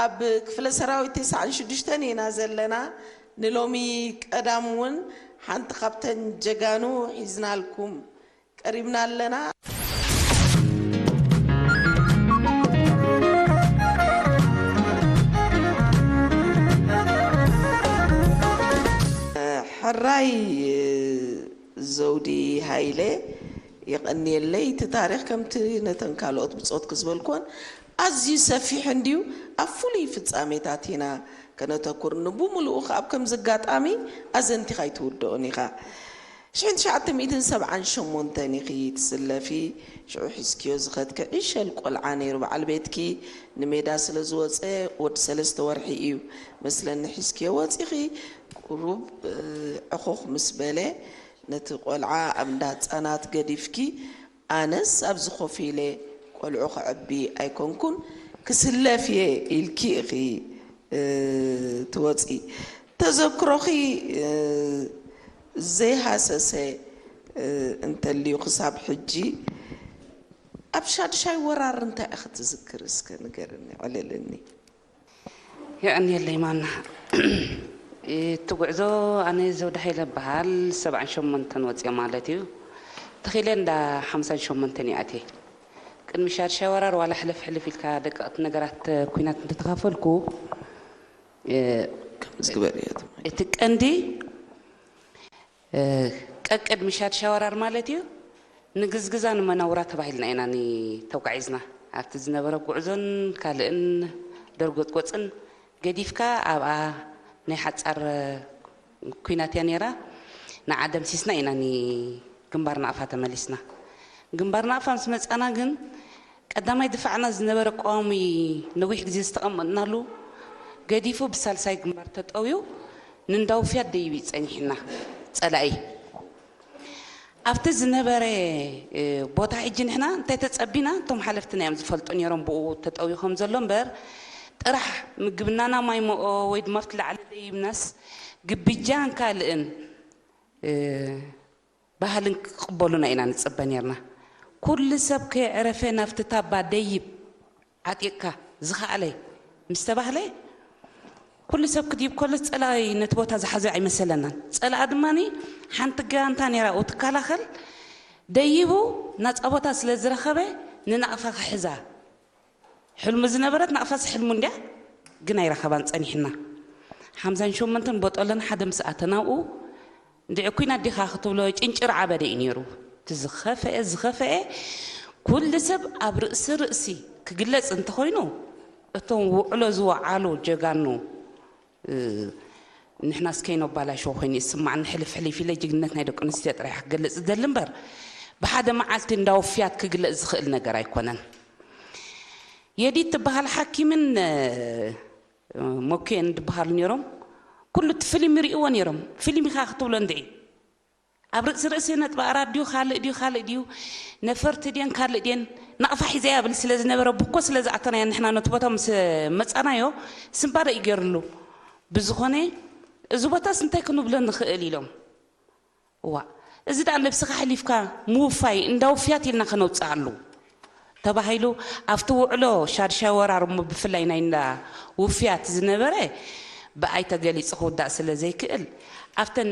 ኣብ ክፍለ ሰራዊት ተስዓን ሽዱሽተን ኢና ዘለና። ንሎሚ ቀዳም እውን ሓንቲ ካብተን ጀጋኑ ሒዝናልኩም ቀሪብና ኣለና። ሕራይ ዘውዲ ሃይለ፣ የቐንየለይ። እቲ ታሪኽ ከምቲ ነተን ካልኦት ብጾትኪ ዝበልኩወን ኣዝዩ ሰፊሕ እንድዩ። ኣብ ፍሉይ ፍጻሜታት ኢና ከነተኩር፣ ንብምሉኡ ከኣ ኣብ ከምዚ ኣጋጣሚ ኣዘንቲኻ ኣይትውድኦን ኢኻ። ሽሕን ትሽዓተ ሚእትን ሰብዓን ሸሞንተን ኢኺ ትስለፊ። ሽዑ ሒዝክዮ ዝኸድኪ ዕሸል ቆልዓ ነይሩ በዓል ቤትኪ። ንሜዳ ስለ ዝወጸ ወዲ ሰለስተ ወርሒ እዩ መስለኒ ሒዝክዮ ወጺኺ። ቁሩብ፣ እ፣ ዕኹኽ ምስ በለ ነቲ ቆልዓ ኣብ እንዳ ህጻናት ገዲፍኪ፣ ኣነስ ኣብዚ ኮፍ ኢለ ቆልዑ ከዕቢ ኣይኮንኩን፣ ክስለፍ እየ ኢልኪ ኢኺ፣ እ፣ ትወጺ። ተዘክሮኺ፣ እ፣ ዘይሃሰሰ፣ እ፣ እንተልዩ ክሳብ ሕጂ ኣብ ሻድሻይ ወራር እንታይ ኢኺ ትዝክሪ? እስከ ንገርኒ፣ ዕልልኒ። የቐንየለይ ማና። እቲ ጉዕዞ ኣነ ዘውዲ ሃይለ እበሃል፣ ሰብዓን ሸሞንተን ወፅየ ማለት እዩ። ተኺለ እንዳ ሓምሳን ሸሞንተን ይኣትየ። ቅድሚ ሻድሻይ ወራር ዋላ ሕልፍ ሕልፍ ኢልካ ደቀቕቲ ነገራት ኩናት እንተተኻፈልኩ፣ እ፣ ከምዚ ግበር እየ ትብል። እቲ ቀንዲ እ፣ ቀቅድሚ ሻድሻይ ወራር ማለት እዩ፣ ንግዝግዛ ንመናውራ ተባሂልና ኢና ኒ-፣ ተጓዒዝና። ኣብቲ ዝነበረ ጉዕዞን ካልእን ደርጎጽጎጽን ገዲፍካ ኣብኣ ናይ ሓጻር ኩናት እያ ነይራ። ንዓ ደምሲስና ኢና ኒ-፣ ግንባር ናቕፋ ተመሊስና። ግንባር ናቕፋ ምስ መጻና ግን ቀዳማይ ድፋዕና ዝነበረ ቀዋሚ ነዊሕ ግዜ ዝተቐመጥናሉ ገዲፉ ብሳልሳይ ግንባር ተጠውዩ ንእንዳ ውፍያት ደይቡ እዩ ጸኒሕና ጸላኢ። ኣብቲ ዝነበረ፣ እ፣ ቦታ ሕጂ ንሕና እንታይ ተጸቢና? እቶም ሓለፍትና እዮም ዝፈልጡ ነይሮም ብኡ ተጠውዩ ከም ዘሎ እምበር ጥራሕ ምግብናና ማይ መኦ ወይ ድማ ኣብቲ ላዕሊ ደይብናስ ግብጃን ካልእን፣ እ፣ ባህልን ክቕበሉና ኢና ንጽበ ኔርና። ኩሉ ሰብ ከየዕረፈ ናብቲ ታባ ደይብ ዓጢቕካ ዝኸኣለ ምስ ተባህለ፣ ኩሉ ሰብ ክድይብ ከሎ ጸላኢ ነቲ ቦታ ዝሓዘ ኣይመሰለናን። ጸላኢ ድማኒ ሓንቲ ጋንታ ኔራ ኣብኡ ትከላኸል፣ ደይቡ ናጻ ቦታ ስለ ዝረኸበ ንናቕፋ ክሕዛ ሕልሙ ዝነበረት ናቕፋስ ሕልሙ እንድያ፣ ግን ኣይረኸባን ጸኒሕና። ሓምሳን ሸሞንተን ቦጦለን ሓደ ምስ ኣተና ኣብኡ እንድዒ ኩናት ዲኻ ክትብሎ ጭንጭር ዓበደ እዩ ነይሩ። እቲ ዝኸፈኤ፣ ዝኸፈኤ ኩሉ ሰብ ኣብ ርእሲ ርእሲ ክግለጽ እንተኾይኑ፣ እቶም ውዕሎ ዝወዓሉ ጀጋኑ፣ እ፣ ንሕናስ ከይነባላሽዎ ኮይኑ ይስማዕኒ። ሕልፍ ሕልፍ ኢለ ጅግንነት ናይ ደቂ ኣንስትዮ ጥራሕ ክገልጽ ዝደሊ እምበር፣ ብሓደ መዓልቲ እንዳ ውፍያት ክግለጽ ዝኽእል ነገር ኣይኮነን። የዲት ትበሃል ሓኪምን፣ እ፣ ሞኬን ዝበሃሉ ነይሮም። ኩሉ እቲ ፊልም ይርእይዎ ነይሮም። ፊልም ኢኻ ክትብሎ እንድዒ። ኣብ ርእሲ ርእሲ ነጥቢ ኣራት ድዩ ካልእ ድዩ ካልእ ድዩ ነፈርቲ ድየን ካልእ ድየን ናቕፋ ሒዘ እያ ብል ስለ ዝነበረ፣ ብኮ ስለ ዝኣተናዮ ንሕና ነቲ ቦታ ምስ መጻናዮ ስንባደ እዩ ገይሩሉ። ብዝኾነ እዚ ቦታስ እንታይ ክንብሎ ንኽእል ኢሎም። እዋ፣ እዚ ደኣ ነብስኻ ኣሕሊፍካ ምውፋይ እንዳ ውፍያት ኢልና ከነውጽኣሉ ተባሂሉ ኣብቲ ውዕሎ ሻድሻይ ወራር እሞ ብፍላይ ናይ እንዳ ውፍያት ዝነበረ ብኣይ ተገሊጹ ክውዳእ ስለ ዘይክእል፣ ኣብተን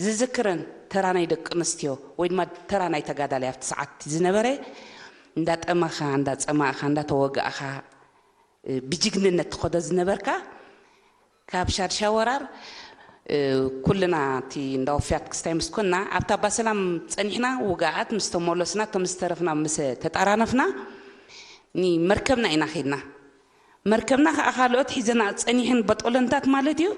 ዝዝክረን ተራ ናይ ደቂ ኣንስትዮ ወይ ድማ ተራ ናይ ተጋዳላይ ኣብቲ ሰዓት ዝነበረ እንዳጠመኻ፣ እንዳጸማእኻ፣ እንዳተወጋእኻ፣ እ፣ ብጅግንነት ትኸዶ ዝነበርካ፣ ካብ ሻድሻይ ወራር፣ እ፣ ኩልና እቲ እንዳ ውፍያት ክስታይ ምስ ኮንና፣ ኣብታ ኣባ ሰላም ጸኒሕና፣ ውግኣት ምስ ተመለስና፣ እቶም ዝተረፍና ምስ ተጣራነፍና፣ ንመርከብና ኢና ኸይድና። መርከብና ኸኣ ካልኦት ሒዘና ጸኒሕን በጦለንታት ማለት እዩ።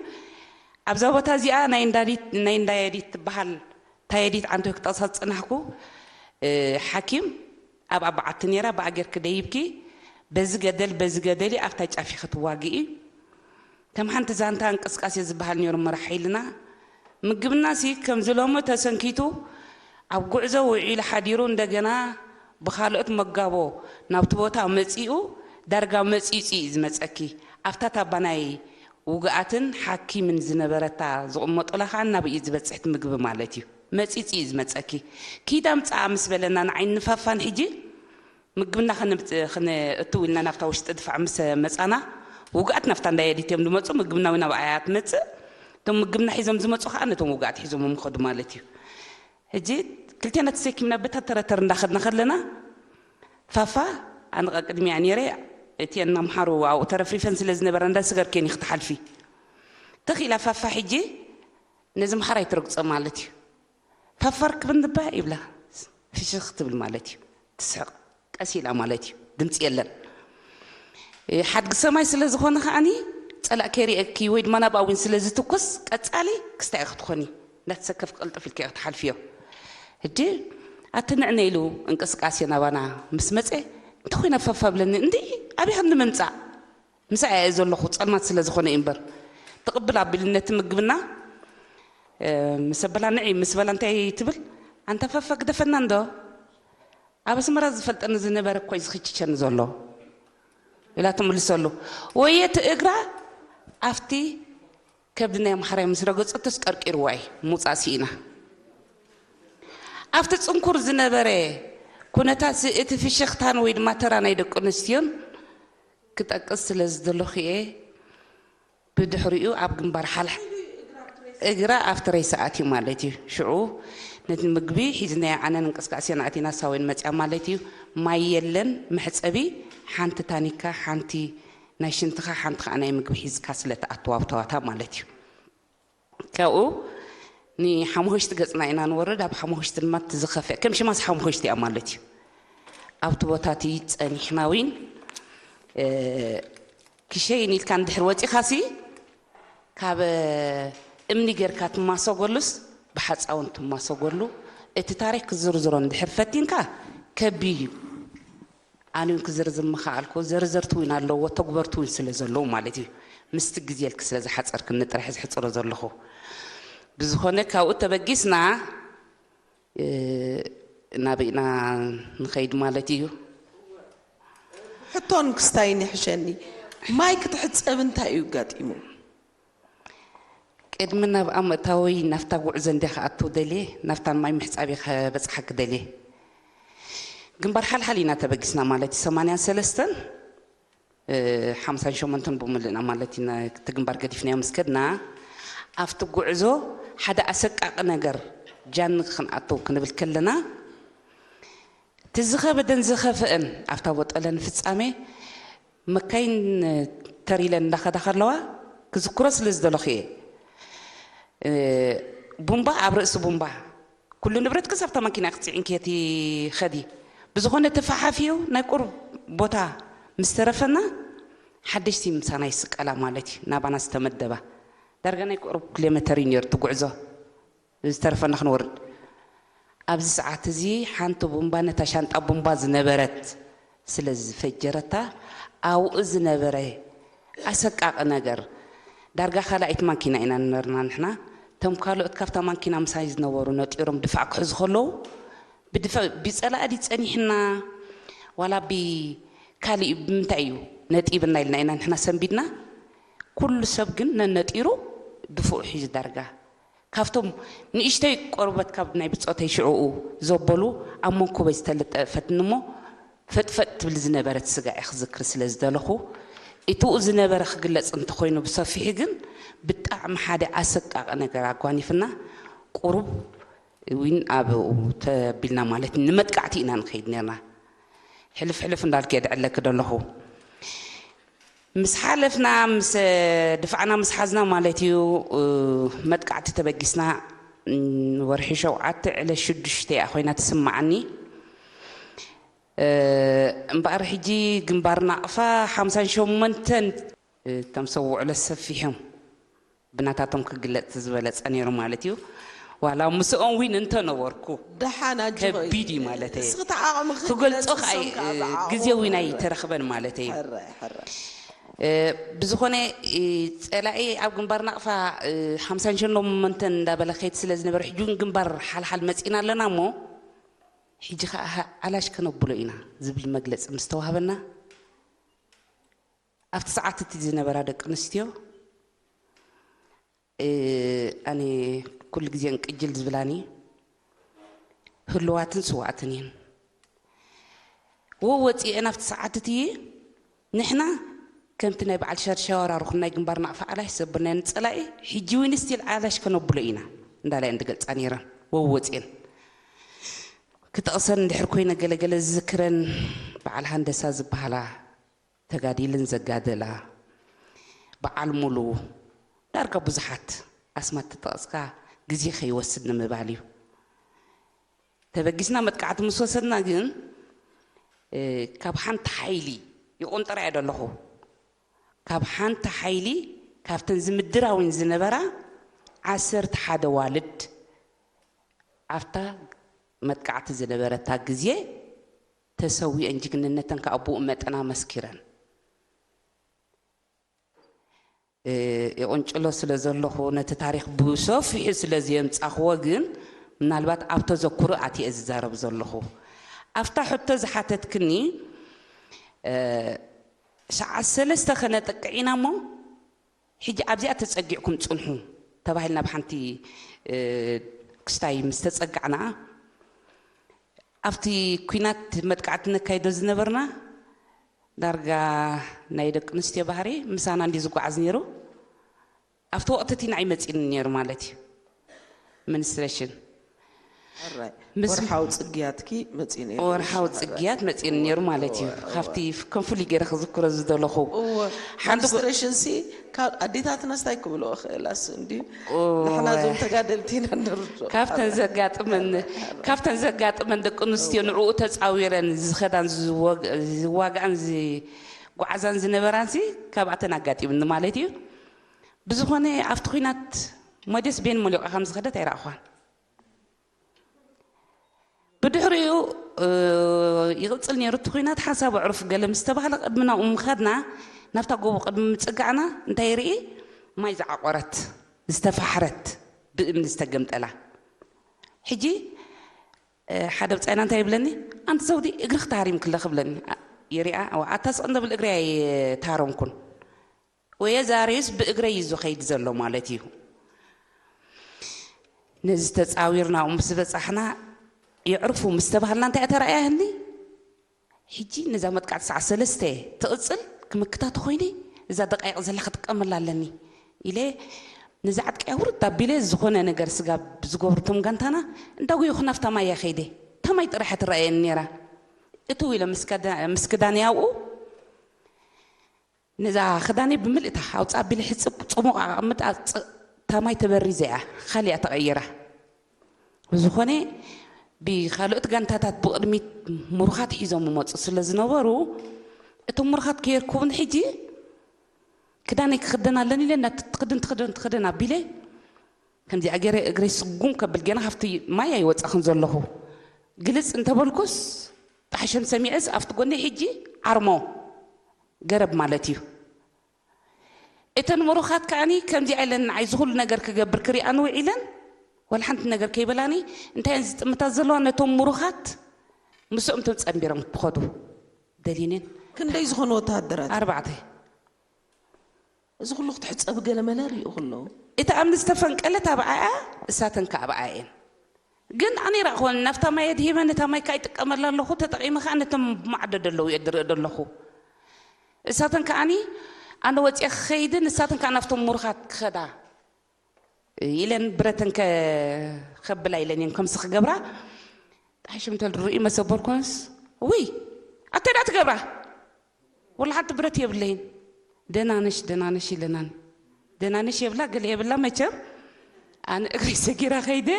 ኣብዛ ቦታ እዚኣ ናይ እንዳዲት፣ ናይ እንዳየዲት ትበሃል፣ ታየዲት ዓንቶ ክጠቕሳ ዝጸናሕኩ፣ እ፣ ሓኪም ኣብ ኣባዓቲ ነይራ፣ ብኣ ጌርኪ ደይብኪ፣ በዚ ገደል፣ በዚ ገደል እዩ፣ ኣብታ ጫፍ ኢኺ ትዋግኢ። ከም ሓንቲ ዛንታ እንቅስቃሴ ዝበሃል ነይሩ መራሕ ሓይልና። ምግብናሲ ከምዚ ሎሚ ተሰንኪቱ ኣብ ጉዕዞ ውዒሉ ሓዲሩ እንደገና ብኻልኦት መጋቦ ናብቲ ቦታ መጺኡ ዳርጋ መጺጹ እዩ ዝመጸኪ። ኣብታ ታባ ናይ ውግኣትን ሓኪምን ዝነበረታ ዝቕመጡላ ከኣ ናብኡ እዩ ዝበጽሕ እቲ ምግቢ ማለት እዩ። መጺጹ እዩ ዝመጸኪ። ኪድ ኣምጽኣ ምስ በለና ንዓይ ንፋፋን ሕጂ ምግብና ክነምጽ-፣ ክነእትው ኢልና ናብታ ውሽጢ ድፋዕ ምስ መጻና፣ ውግኣት ናብታ እንዳየዲት እዮም ዝመፁ። ምግብና እውን ናብ ዓያ ትመፅእ። እቶም ምግብና ሒዞም ዝመፁ ከዓ ነቶም ውግኣት ሒዞም ይኸዱ ማለት እዩ። ሕጂ ክልቴና ተሰኪምና በታ ተረተር እንዳኸድና ከለና ፋፋ ኣነ ቅድሚያ ነይረ። እቲአን ኣምሓሩ ኣብኡ ተረፍሪፈን ስለ ዝነበራ እንዳ ስገር ኬን ክትሓልፊ ተኺላ ፋፋ ሕጂ ነዚ መሓራይ ትረግጾ ማለት እዩ። ፋፋ ርክብኒ እባ ይብላ ፍሽኽ ትብል ማለት እዩ። ትስሕቕ ቀስ ኢላ ማለት እዩ። ድምፂ የለን። ሓድጊ ሰማይ ስለ ዝኾነ ከዓኒ ፀላእ ከይርእየኪ ወይ ድማ ናብ ኣዊን ስለ ዝትኩስ ቀፃሊ ክስታይ ክትኾኒ እንዳተሰከፍ ቅልጥፍ ኢልካ ክትሓልፍዮ። ሕጂ ኣቲ ንዕነ ኢሉ እንቅስቃሴ ናባና ምስ መፀ እንተኾይና ፈፋ ብለኒ እንዲ ኣበይ ክንዲ ምምፃእ ምሳይ እየ ዘለኹ ፀልማት ስለ ዝኾነ እዩ እምበር ትቕብል ኣቢሉ ነቲ ምግብና ምስ ኣበላ ንዒ ምስ በላ እንታይ ትብል ኣንታ ፈፋ ግደፈና እንዶ ኣብ ኣስመራ ዝፈልጠኒ ዝነበረ እኮ እዩ ዝኽችቸኒ ዘሎ ኢላ ትምልሰሉ። ወየቲ እግራ ኣብቲ ከብዲ ናይ ኣምሓራይ ምስ ረገፀቶስ ቀርቂርዋ እዩ ምውፃእ ስኢና። ኣብቲ ፅንኩር ዝነበረ ኩነታት እቲ ፍሽኽታን ወይ ድማ ተራ ናይ ደቂ ኣንስትዮን ክጠቅስ ስለ ዝደለኹ እየ። ብድሕሪኡ ኣብ ግንባር ሓልሓ እግራ ኣብቲ ሬሳ ኣትዩ ማለት እዩ። ሽዑ ነቲ ምግቢ ሒዝናዮ ዓነን እንቅስቃሴን ኣቲና ሳወይን መፅያ ማለት እዩ። ማይ የለን መሕፀቢ ሓንቲ ታኒካ ሓንቲ ናይ ሽንትኻ ሓንቲ ከዓ ናይ ምግቢ ሒዝካ ስለ ትኣትዋ ኣብተዋታ ማለት እዩ። ካብኡ ንሓሙኽሽቲ ገፅና ኢና ንወርድ ኣብ ሓሙኽሽቲ ድማ ትዝኸፍእ ከም ሽማስ ሓሙኽሽቲ እያ ማለት እዩ። ኣብቲ ቦታ እቲ ፀኒሕና ዊን ክሸይን ኢልካ እንድሕር ወፂኻሲ ካብ እምኒ ጌርካ ትማሰጎሉስ ብሓፃውን ትማሰጎሉ እቲ ታሪክ ክዝርዝሮ እንድሕር ፈቲንካ ከቢድ እዩ። ኣነ እውን ክዝርዝር ምኸኣልኩ ዘርዘርቲ እውን ኣለዎ ተግበርቲ እውን ስለ ዘለዉ ማለት እዩ። ምስቲ ግዜ ኢልክ ስለ ዝሓፀርክኒ ጥራሕ ዝሕፅሮ ዘለኹ ብዝኾነ ካብኡ ተበጊስና ናበይና ንኸይድ ማለት እዩ። ሕቶን ክስታይን ይሕሸኒ። ማይ ክትሕፀብ እንታይ እዩ ኣጋጢሙ? ቅድሚ ናብኣ ምእታወይ ናብታ ጉዕዞ እንደ ክኣቱ ደልየ ናብታን ማይ ምሕፃብ እየ ከበፅሓ ክደልየ ግንባር ሓልሓል ኢና ተበጊስና ማለት እዩ ሰማንያን ሰለስተን ሓምሳን ሸሞንተን ብምልእና ማለት እዩ እቲ ግንባር ገዲፍናዮ ምስ ከድና ኣብቲ ጉዕዞ ሓደ ኣሰቃቂ ነገር ጃን ክንኣተው ክንብል ከለና እቲ ዝኸበደን ዝኸፍአን ኣብታ ቦጠለን ፍጻሜ መካይን ተር ኢለን እንዳኸዳ ከለዋ ክዝክሮ ስለ ዝደለኹ እየ። ቡምባ ኣብ ርእሲ ቡምባ ኩሉ ንብረትክስ ኣብታ ማኪና ክትፅዒንኪ እየ ትኸዲ። ብዝኾነ ተፈሓፊኡ ናይ ቁሩብ ቦታ ምስ ተረፈና ሓደሽቲ ምሳና ይስቀላ ማለት እዩ ናባና ዝተመደባ። ዳርጋ ናይ ቁሩብ ኪሎ ሜተር እዩ ነይሩ እቲ ጉዕዞ። ዝተረፈና ክንወርድ ኣብዚ ሰዓት እዚ ሓንቲ ቡምባ ነታ ሻንጣ ቡምባ ዝነበረት ስለ ዝፈጀረታ ኣብኡ ዝነበረ ኣሰቃቂ ነገር ዳርጋ ካልኣይት ማኪና ኢና ንነርና ንሕና እቶም ካልኦት ካብታ ማኪና ምሳይ ዝነበሩ ነጢሮም ድፋዕ ክሕዙ ከለዉ ብድፋ- ብፀላኢ ድዩ ፀኒሕና ዋላ ብካሊእ ብምንታይ እዩ ነጢብና ኢልና ኢና ንሕና ሰንቢድና ኩሉ ሰብ ግን ነነጢሩ ድፍኡ ሒዙ ዳርጋ ካብቶም ንእሽተይ ቆርበት ካብ ናይ ብፆተይ ሽዕኡ ዘበሉ ኣብ መንኮበይ ዝተለጠፈትኒ እሞ ፈጥፈጥ ትብል ዝነበረት ስጋ እየ ክዝክር ስለ ዝደለኹ እቲኡ ዝነበረ ክግለፅ እንተኮይኑ ብሰፊሑ ግን ብጣዕሚ ሓደ ኣሰቃቂ ነገር ኣጓኒፍና ቁሩብ እውን ኣብኡ ተቢልና ማለት ንመጥቃዕቲ ኢና ንኸይድ ነርና ሕልፍ ሕልፍ እንዳልኩ የድዕለክ ደለኹ ምስ ሓለፍና ምስ ድፋዕና ምስ ሓዝና ማለት እዩ መጥቃዕቲ ተበጊስና ወርሒ ሸውዓተ ዕለት ሽዱሽተ እያ ኮይና ትስማዓኒ እምበኣር ሕጂ ግንባር ናቕፋ ሓምሳን ሸሞንተን እቶም ሰውዕሎ ሰፊሖም ብናታቶም ክግለፅ ዝበለፀ ነይሩ ማለት እዩ ዋላ ምስኦም ዊን እንተነበርኩ ደሓን ኣጆኺ ከቢድ እዩ ማለት እዩ እስኺ ተዓቐሚ ክገልፆ ከዓ ግዜ ዊን ኣይተረኽበን ማለት እዩ ብዝኾነ ፀላኢ ኣብ ግንባር ናቕፋ ሓምሳን ሸኖም መንተን እንዳበለ ከይድ ስለ ዝነበረ ሕጂ እውን ግንባር ሓልሓል መፂና ኣለና እሞ ሕጂ ከዓ ዓላሽ ከነብሎ ኢና ዝብል መግለፂ ምስ ተዋህበና ኣብቲ ሰዓት እቲ ዝነበራ ደቂ ኣንስትዮ ኣነ ኩሉ ግዜ እንቅጅል ዝብላኒ ህልዋትን ስዋእትን እየን። ወ ወፂኤን ኣብቲ ሰዓት እቲ ንሕና ከምቲ ናይ በዓል ሸርሻ ወራርኹን ናይ ግንባር ናቕፋ ኣላሽ ዘብልናየን ጸላኢ ሕጂ እውን ስቲል ኣላሽ ከነብሎ ኢና እንዳላ እየን ዝገልጻ ነይረን። ወወፅየን ክጠቕሰን እንድሕር ኮይነ ገለገለ ዝዝክረን በዓል ሃንደሳ ዝበሃላ ተጋዲልን ዘጋደላ በዓል ሙሉ ዳርጋ ብዙሓት ኣስማት ተጠቕስካ ግዜ ከይወስድ ንምባል እዩ። ተበጊስና መጥቃዕቲ ምስ ወሰድና ግን ካብ ሓንቲ ሓይሊ ይቆንጠራ እየ ዘለኹ ካብ ሓንቲ ሓይሊ ካብተን ዝምድራዊን ዝነበራ ዓሰርተ ሓደ ዋልድ ኣብታ መጥቃዕቲ ዝነበረታ ግዜ ተሰዊአን ጅግንነተን ከዓ ብኡ መጠን ኣመስኪረን። ይቕንጭሎ ስለ ዘለኹ ነቲ ታሪኽ ብሰፊሑ ስለ ዘየምጻኽዎ ግን ምናልባት ኣብ ተዘክሮ ኣትየ ዝዛረብ ዘለኹ ኣብታ ሕቶ ዝሓተትክኒ ሰዓት ሰለስተ ከነጥቅዕ ኢና እሞ ሕጂ ኣብዚኣ ተጸጊዕኩም ጽንሑ ተባሂልና ብሓንቲ ክስታይ ምስ ተጸጋዕና ኣብቲ ኲናት መጥቃዕቲ ነካይዶ ዝነበርና ዳርጋ ናይ ደቂ ኣንስትዮ ባህሪ ምሳና እንዲ ዝጓዓዝ ነይሩ ኣብቲ ወቅቲ እቲ ንዓይ መፂኒ ነይሩ ማለት እዩ። ሚኒስትሬሽን ወርሓዊ ፅግያትኪ መፂኒ ወርሓዊ ፅግያት መፂኒ ነይሩ ማለት እዩ። ካብቲ ከም ፍሉይ ገይረ ክዝክሮ ዝደለኹ ሓንቲ ሚኒስትሬሽን ሲ ካብ ኣዴታትና ስታይ ክብልኦ ክእላስ እንዲ ንሕና ዞም ተጋደልቲ ኢና ንርዶ ካብተን ዘጋጥመን ካብተን ዘጋጥመን ደቂ ኣንስትዮ ንዕኡ ተፃዊረን ዝኸዳን ዝዋግኣን ዝጓዓዛን ዝነበራን ሲ ካብኣተን ኣጋጢምኒ ማለት እዩ። ብዝኾነ ኣብቲ ኹናት ሞዴስ ቤን ሞሊቋ ከም ዝኸደት ኣይረኣኹዋን። ብድሕሪኡ ይቕጽል ነይሩ እቲ ኹናት ሓንሳብ ኣዕሩፍ ገለ ምስ ተባህለ ቅድሚ ናብኡ ምኸድና ናብታ ጎቦ ቅድሚ ምጽጋዕና እንታይ ይርኢ ማይ ዝዓቆረት ዝተፋሕረት ብእምኒ ዝተገምጠላ ሕጂ ሓደ ብጻይና እንታይ ይብለኒ ኣንቲ ዘውዲ እግርኽ ተሃሪምክለ ክብለኒ ይሪኣ ኣታ ስቕ እንብል እግሪ ኣይተሃረምኩን ወየ ዛሬስ ብእግረይ እዩ ዝኸይድ ዘሎ ማለት እዩ። ነዚ ተፃዊርና ምስ በፃሕና የዕርፉ ምስ ተባሃልና እንታይ ተረኣያኒ? ሕጂ ነዛ መጥቃዕቲ ሰዓት ሰለስተ ትቕፅል ክምክታ ተኾይነ እዛ ደቃይቕ ዘላ ክጥቀመላ ኣለኒ ኢለ ነዚ ዓጥቅያ ውርድ ኣቢለ ዝኾነ ነገር ስጋብ ዝገብሩ እቶም ጋንታና እንዳጎየኹ ናብታ ማያ ከይደ እታ ማይ ጥራሕ ትረኣየኒ ነይራ። እትው ኢለ ምስ ክዳነይ ኣብኡ ነዛ ክዳነይ ብምልእታ ኣውፅእ ኣቢለ ሕፅብ ፅሙቕ ኣቐምጥ ኣፅእ ታማይ ተበሪዘ እያ ካሊኣ ተቐይራ። ብዝኾነ ብካልኦት ጋንታታት ብቕድሚት ምሩኻት ሒዞም ይመፁ ስለ ዝነበሩ እቶም ምሩኻት ከየርክቡን ሕጂ ክዳነይ ክኽደን ኣለኒ ኢለ እንዳትኽድን ትኽደን ትኽደን ኣቢለ ከምዚኣ ገይረ እግረይ ስጉም ከብል ገና ካብቲ ማይ ኣይወፃኹን ዘለኹ ግልፅ እንተበልኩስ ጣሕሸም ሰሚዐስ ኣብቲ ጎነይ ሕጂ ዓርሞ ገረብ ማለት እዩ። እተን ምሩኻት ከኣኒ ከምዚኣ ኢለን ንዓይ ዝኹሉ ነገር ክገብር ክሪኣን ውዒለን ዋላ ሓንቲ ነገር ከይበላኒ እንታይ እየን ዝጥምታ ዘለዋ ነቶም ምሩኻት ምስኦም ተጸንቢሮም ክኸዱ ደሊነን። ክንደይ ዝኾኑ ወተሃደራት? ኣርባዕተ። እዚ ኩሉ ክትሕጸቢ ገለመለ ሪኡ ከለዉ። እቲ ኣምኒ ዝተፈንቀለት ኣብኣ እያ፣ እሳተን ከኣ ኣብኣ እየን። ግን ኣነ ይረኣኽወን ናብታ ማይ ኣድሂበን እታ ማይ ከኣ ይጥቀመላ ኣለኹ ተጠቒመ ከኣ ነቶም ማዕዶ ደለዉ እየ ዝርኢ ዘለኹ እሳተን ከኣኒ ኣነ ወፂአ ክኸይድን እሳተን ከኣ ናብቶም ምሩኻት ክኸዳ ኢለን ብረተን ከብላ ኢለን እየን ከምዚ ክገብራ ጣሕሽም ተልርኡ መሰበርኮንስ ውይ ኣተዳ ትገብራ ወላ ሓንቲ ብረት የብለይን። ደናነሽ ደናነሽ ኢለናን ደናነሽ የብላ ገለ የብላ መቸም ኣነ እግሪ ሰጊራ ከይደ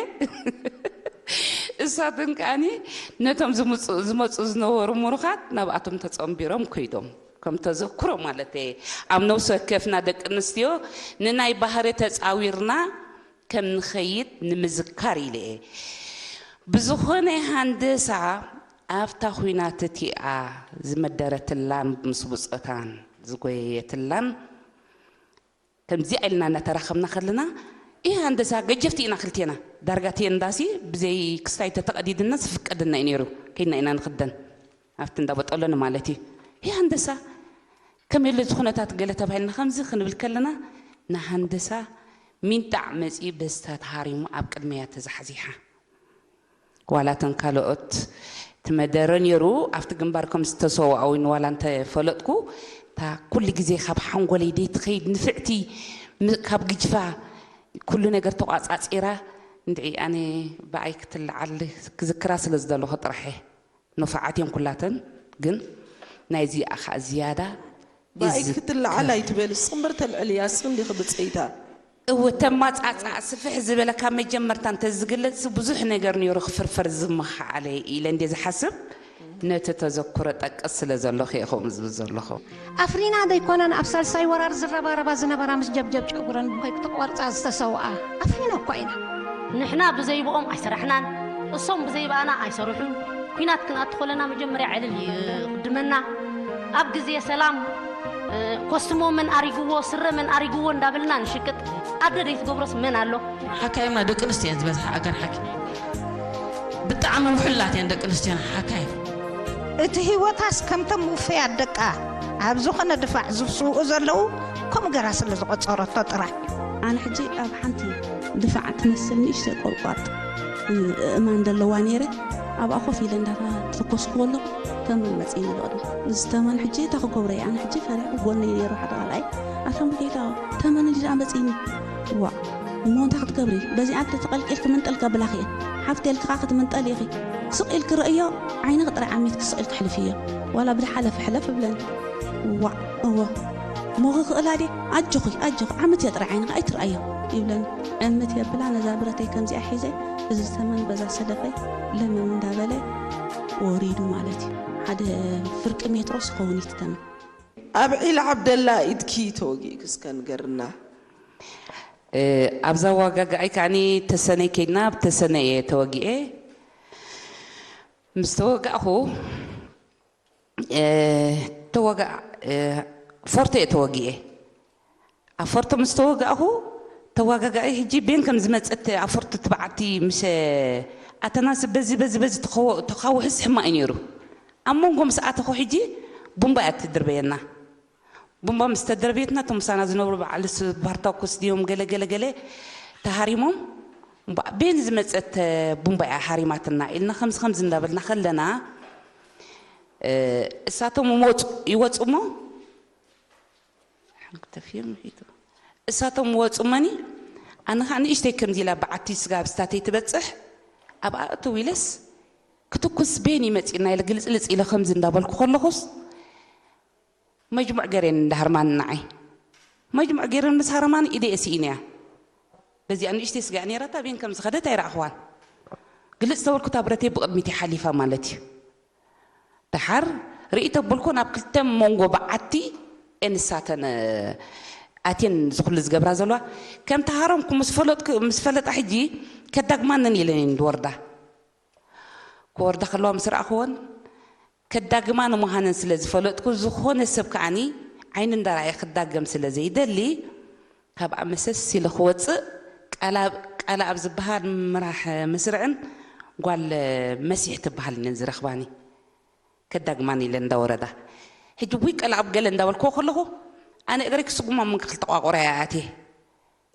እሳትን ከኣኒ ነቶም ዝመፁ ዝነበሩ ምሩኻት ናብኣቶም ተፀንቢሮም ከይዶም ከም ተዘክሮ ማለት እየ ኣብ ነብሲ ወከፍና ደቂ ኣንስትዮ ንናይ ባህሪ ተፃዊርና ከም ንኸይድ ንምዝካር ኢለ እየ። ብዝኾነ ሃንደሳ ኣብታ ኹናት እቲኣ ዝመደረትላን ምስ ብጾታን ዝጎየየትላን ከምዚኣ ኢልና እናተራኸብና ከለና እህ ሃንደሳ ገጀፍቲ ኢና ክልቴና ዳርጋ ቴንዳሲ ብዘይ ክስታይ ተተቐዲድና ዝፍቀደና እዩ ነይሩ ከይድና ኢና ንኽደን ኣብቲ እንዳበጠሎኒ ማለት እዩ ይህ ሃንደሳ ከመይ ኣሎ እዚ ኩነታት ገለ ተባሂልና ከምዚ ክንብል ከለና ንሃንደሳ ሚንጣዕ መፂኡ በስታ ተሃሪሙ ኣብ ቅድመያ ተዛሕዚሓ ዋላ ተን ካልኦት ትመደረ ነይሩ ኣብቲ ግንባር ከም ዝተሰዋኡ ዋላ እንተፈለጥኩ እታ ኩሉ ግዜ ካብ ሓንጎለይ ደይትኸይድ ንፍዕቲ፣ ም-፣ ካብ ግጅፋ ኩሉ ነገር ተቋጻጺራ፣ እንድዒ ኣነ ብኣይ ክትለዓል ክዝክራ ስለ ዝደለኹ ጥራሕ እየ። ንፉዓት እየን ኩላተን፣ ግን ናይዚኣ ኸኣ ዝያዳ ብኣይ እዚ ክትለዓል ኣይትበል፣ እስኺ እምበር ተልዕልያ፣ እስኺ እንዲኺ ብጽይታ። እወ፣ ተማጻጻ ስፍሕ ዝበለ ካብ መጀመርታ እንተዝግለጽ ብዙሕ ነገር ነይሩ ክፍርፈር ዝመኸዓለ ኢለ እንድየ ዝሓስብ። ነቲ ተዘክሮ ጠቅስ ስለ ዘለኹ እየ ከምኡ ዝብል ዘለኹ። ኣፍሪና ዶ ኣይኮናን ኣብ ሳልሳይ ወራር ዝረባረባ ዝነበራ ምስ ጀብጀብ ጨጉረን ብኾይ ክትቆርጻ ዝተሰውኣ? ኣፍሪና እኳ ኢና። ንሕና ብዘይብኦም ኣይሰራሕናን፣ እሶም ብዘይብኣና ኣይሰርሑን። ኲናት ክንኣቱ ከለና መጀመርያ ዕልል ይቕድመና። ኣብ ግዜ ሰላም፣ እ፣ ኮስትሞ መን ኣሪግዎ፣ ስረ መን ኣሪግዎ እንዳበልና ንሽቅጥ። ኣደ ዘይትገብሮስ መን ኣሎ? ሓካይማ ደቂ ኣንስትዮ እየን ዝበዝሓ ኣገር ሓኪም። ብጣዕሚ ውሕላት እየን ደቂ ኣንስትዮና ሓካይም። እቲ ህይወታስ ከምቶም ውፉያት ደቃ ኣብ ዝኾነ ድፋዕ ዝስውኡ ዘለዉ ከምኡ ገራ ስለ ዝቖጸረቶ ጥራሕ። ኣነ ሕጂ ኣብ ሓንቲ ድፋዕ ትመስል ንእሽተይ ቆርቋጥ እእማን ዘለዋ ነይረ። ኣብኣ ኮፍ ኢለ እንዳተኮስኩ ከለኹ ተመን መጺኒ ብቕድሚ። እዚ ተመን ሕጂ እንታይ ክገብሮ እየ? ኣነ ሕጂ ፈሪሐ ጎነይ ነይሩ ሓደ ቓልኣይ። ኣታ ሙሉጌታ፣ ተመን እንዲ ደኣ መጺኒ። ዋእ፣ እሞ እንታይ ክትገብሪ? በዚኣ እንተ ተቐልቂልኪ ምንጠል ከብላኺ እየ። ሓፍቲ ኢልኪ ኸኣ ክትምንጠሊ ኢኺ። ስቕ ኢልኪ ርእዮ፣ ዓይንኺ ጥራይ ዓሚትኪ ስቕ ኢልኪ ሕልፍዮ። ዋላ ብዝሓለፈ ሕለፍ እብለኒ። ዋእ፣ እወ። እሞ ክኽእላ ድየ? ኣጆኺ፣ ኣጆኺ፣ ዓምትዮ ጥራይ ዓይንኺ ኣይትርኣዮ፣ ይብለኒ። ዕምት የብላ ነዛ ብረተይ ከምዚኣ ሒዘ፣ እዚ ተመን በዛ ሰደፈይ ለመም እንዳበለ ወሪዱ ማለት እዩ። ሓደ ፍርቂ ሜትሮስ ይኸውን እዩ እቲ ተመን። ኣብ ዒል ዓብደላ ኢድኪ ተወጊእኪ እስከ ንገርና። እ፣ ኣብዛ ዋጋጋኣይ ከዓኒ ተሰነይ ከይድና፣ ኣብ ተሰነይ እየ ተወጊኤ። ምስ ተወጋእኹ፣ እ፣ ተወጋ-፣ እ፣ ፎርቶ እየ ተወጊኤ። ኣብ ፎርቶ ምስ ተወጋእኹ፣ ተዋጋጋኢ ሕጂ ቤን ከም ዝመጸት ኣብ ፎርቶ እቲ በዓቲ ምስ ኣተናስ በዚ፣ በዚ፣ በዚ ተኸው-፣ ተኻውሕስ ሕማቕ እዩ ነይሩ። ኣብ መንጎ ምስ ኣተኹ ሕጂ ቡምባ እያ ትድርበየና። ቡምባ ምስ ተደርበየትና፣ እቶም ምሳና ዝነብሩ በዓል ስ-፣ ስፓርታኮስ ድዮም ገለ፣ ገለ፣ ገለ ተሃሪሞም፣ እምበ-፣ ቤን ዝመጸት ቡምባ እያ ሃሪማትና ኢልና ከምዚ፣ ከምዚ እንዳበልና ከለና፣ እ፣ እሳቶም ይወጹ፣ ይወጹ እሞ፣ ሓንክተፍዮም ሒቱ። እሳቶም ወጹ እመኒ፣ ኣነ ኸኣ ንእሽተይ ከምዚ ኢላ በዓቲ ስጋ ኣብ ስታተይ ትበጽሕ፣ ኣብኣ እትው ኢለስ ክትኩስ ቤን ይመጺእና ኢለ ግልጽልጽ ኢለ ከምዚ እንዳበልኩ ከለኹስ፣ መጅሙዕ ገይረን እንዳሃርማኒ ንዓይ። መጅሙዕ ገይረን ምስ ሃረማኒ ኢደይ እየ ስኢነያ። በዚኣ ንእሽተይ ስጋ እያ ነይራታ፣ ቤን ከም ዝኸደት ኣይረኣኽዋን። ግልጽ ተበልኩ እታ ብረተይ ብቕድሚት እያ ሓሊፋ ማለት እዩ። ደሓር ርእይ ተበልኩ ናብ ክልተ መንጎ በዓቲ እየን ንሳተን ኣትየን እዚ ኩሉ ዝገብራ ዘለዋ። ከምቲ ሃረምኩ ምስ ፈለጥኩ፣ ምስ ፈለጣ ሕጂ ከዳግማነን ኢለን እየን ዝወርዳ። ክወርዳ ከለዋ ምስ ረኣኽወን ከዳግማ ንምዃነን ስለ ዝፈለጥኩ፣ ዝኾነ ሰብ ከዓኒ ዓይኒ እንዳረኣየ ክዳገም ስለ ዘይደሊ፣ ካብኣ መሰስ ኢለ ክወጽእ፣ ቃላ-፣ ቃላ ኣብ ዝበሃል ምራሕ መስርዕን ጓል መሲሕ ትበሃል እየን ዝረኽባኒ። ከዳግማኒ ኢለን እንዳወረዳ። ሕጂ ውይ ቀላኣብ ገለ እንዳበልክዎ ከለኹ፣ ኣነ እግረይ ክስጉማ ምን ክልተ ቋቑራ እየ ኣትየ።